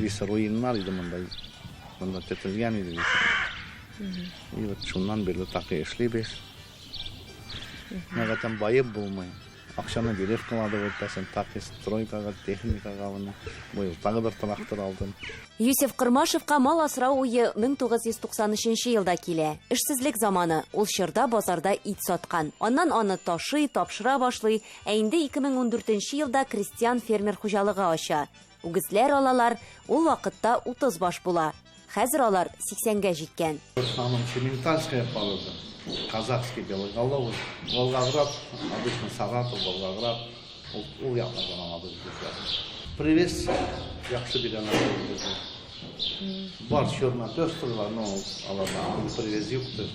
Весь руиннар иде монда. Монда тетелгән иде. И вот шуннан бирле так и эшлибез. Мәгәтән баеп булмый. Акчаны биреп вкладывать итәсең, так и стройкага, техникага моны. Быел тагы бер трактор алдым. Юсеф Кырмашевка мал асрау уе 1993 елда килә. Эшсезлек заманы. Ул чорда базарда ит саткан. Аннан аны ташый, тапшыра башлый, ә инде 2014 елда крестьян-фермер хуҗалыгы ача. Үгезләр алалар, ул вакытта 30 баш була. Хәзер алар 80гә җиткән. В основном симментальская порода, казахский белоголовый, Волгоград, обычно Саратов, Волгоград, ул, ул яклардан алабыз үгезләрне. Привес яхшы бирәләр үгезне. Бар черно-пестрыйлар, но аларда привес юктыр.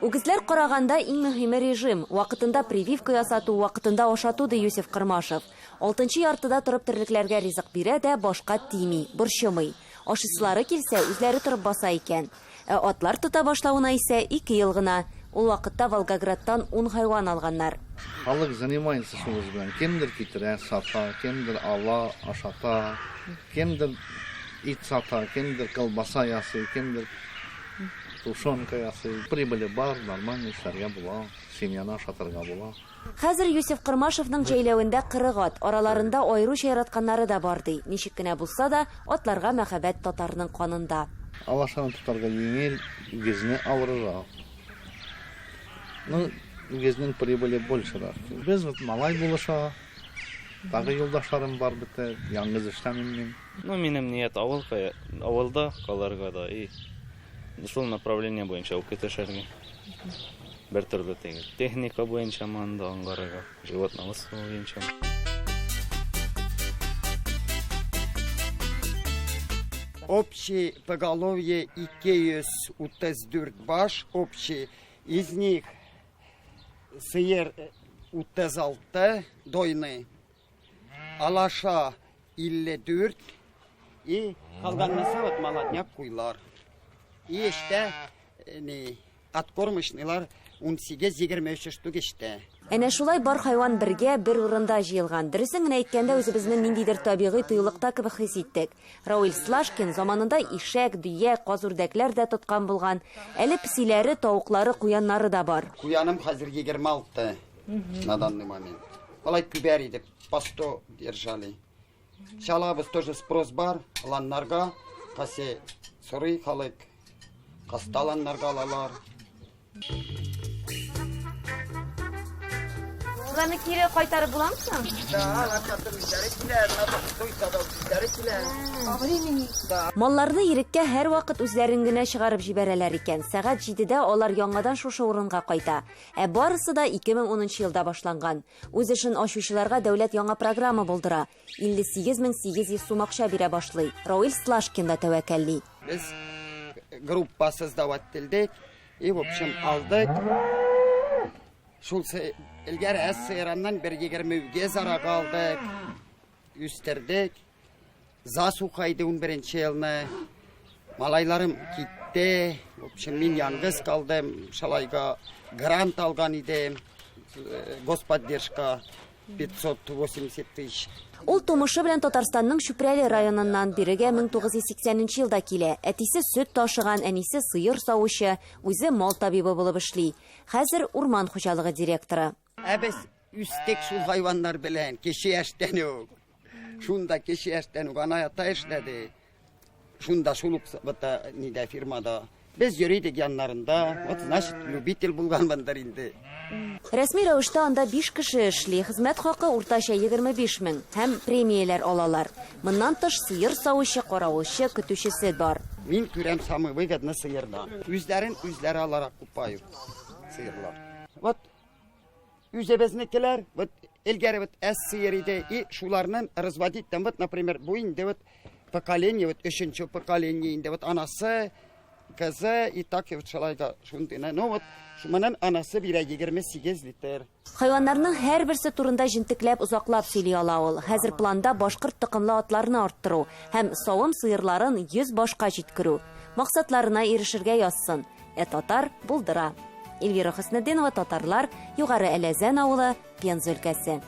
Үгезләр караганда иң мөһиме режим, вакытында прививка ясату, вакытында ашату, ди Юсеф Кырмашев. Алтынчы яртыда торып терлекләргә ризык бирә дә, башка тими, борчымый. Ашыйсылары килсә, үзләре торып баса икән. Ә атлар тота башлавына исә ике ел гына. Ул вакытта Волгоградтан ун хайван алганнар. Халык занимается шул эш белән. Кемдер китерә, сата, кемдер ала, ашата, кемдер ит сата, кемдер колбаса ясый, кемдер тушенка ясый. Прибыли бар, нормально эшләргә була, семьяны ашатырга була. Хәзер Юсеф Кырмашевның җәйләвендә 40 ат, араларында аеруча яратканнары да бар, ди. Ничек кенә булса да, атларга мәхәббәт татарның канында. Алашаны тотарга җиңел, үгезне авырырак. Ну, үгезнең прибыли большерак. Без вот малай булыша, тагы юлдашларым бар бит, яңгыз эшләмим мин. Ну, минем ният авыл, авылда калырга да и шул направление буенча укый төшәргә. Бер төрле түгел. Техника буенча монда аңгарырга, животноводство буенча. Общий поголовье 234 баш, общий. Из них сыер 36 дойный, алаша 54 и калганысы вот молодняк куйлар. И эштә не откормочныйлар 18-23 штук эштә. Әнә шулай бар хайван бергә бер урында җыелган. Дөресен генә әйткәндә, үзебезне ниндидер табигый тыюлыкта кебек хис иттек. Рауил Слашкин заманында ишәк, дөя, каз-үрдәкләр дә тоткан булган. Әле песиләре, тавыклары, куяннары да бар. Куяным хәзер 26 на данный момент. Алай күбәр иде, по 100 держали. Чалабыз тоже спрос бар, аланнарга, касе сорый халык, каста аланнарга алалар. Аларны кире кайтарып буламы соң? Да, алар потом үзләре килә, надо туйса да үзләре килә. Малларны иреккә һәрвакыт үзләрен генә чыгарып җибәрәләр икән. Сәгать 7-дә алар яңадан шушы урынга кайта. Ә барысы да 2010 елда башланган. Үз эшен ачучыларга дәүләт яңа программа булдыра. 58 800 сум акча бирә башлый. Рауил Слашкин да тәвәккәлли. Без группа создавать ителдек и, в общем, алдык. Шул элгәре әз сыераннан бер 20 үгез арага алдык, үстердек. Засуха иде 11 елны. Малайларым китте. В общем, мин яңгыз калдым. Шалайга грант алган идем. Господдержка 580 тысяч. Ул тумышы белән Татарстанның Чүпрәле районыннан, бирегә 1980 елда килә. Әтисе сөт ташыган, әнисе сыер савучы, үзе мал табибы булып эшли. Хәзер урман хуҗалыгы директоры. Ә без үстек шул хайваннар белән, кече яшьтән үк. Шунда кече яшьтән үк ана ата эшләде. Шунда шул ук бата нидә фирмада. Без йөри идек яннарында. Вот значит, любитель булганмындыр инде. Рәсми рәвештә анда 5 кеше эшли. Хезмәт хакы уртача 25 мең һәм премияләр алалар. Моннан тыш сыер савучы, каравылчы, көтүчесе бар. Мин күрәм самый выгодный сыерда. Үзләрен үзләре алар окупают сыерлар. Вот үзебезнекеләр, вот элгәре вот әз сыер иде, и шуларның разводить там вот, например, бу инде вот поколение, вот өченче поколение инде вот анасы, кызы, и так вот шулайга шундый. Ну вот, шуннан анасы бирә 28 литр. Хайваннарның һәрберсе турында җентекләп озаклап сөйли ала ул. Хәзер планда башкорт токымлы атларны арттыру һәм савым сыерларын 100 башка җиткерү. Максатларына ирешергә язсын. Ә татар булдыра. Эльвира Хөснетдинова, Татарлар, Югары Әләзән авылы, Пенза өлкәсе.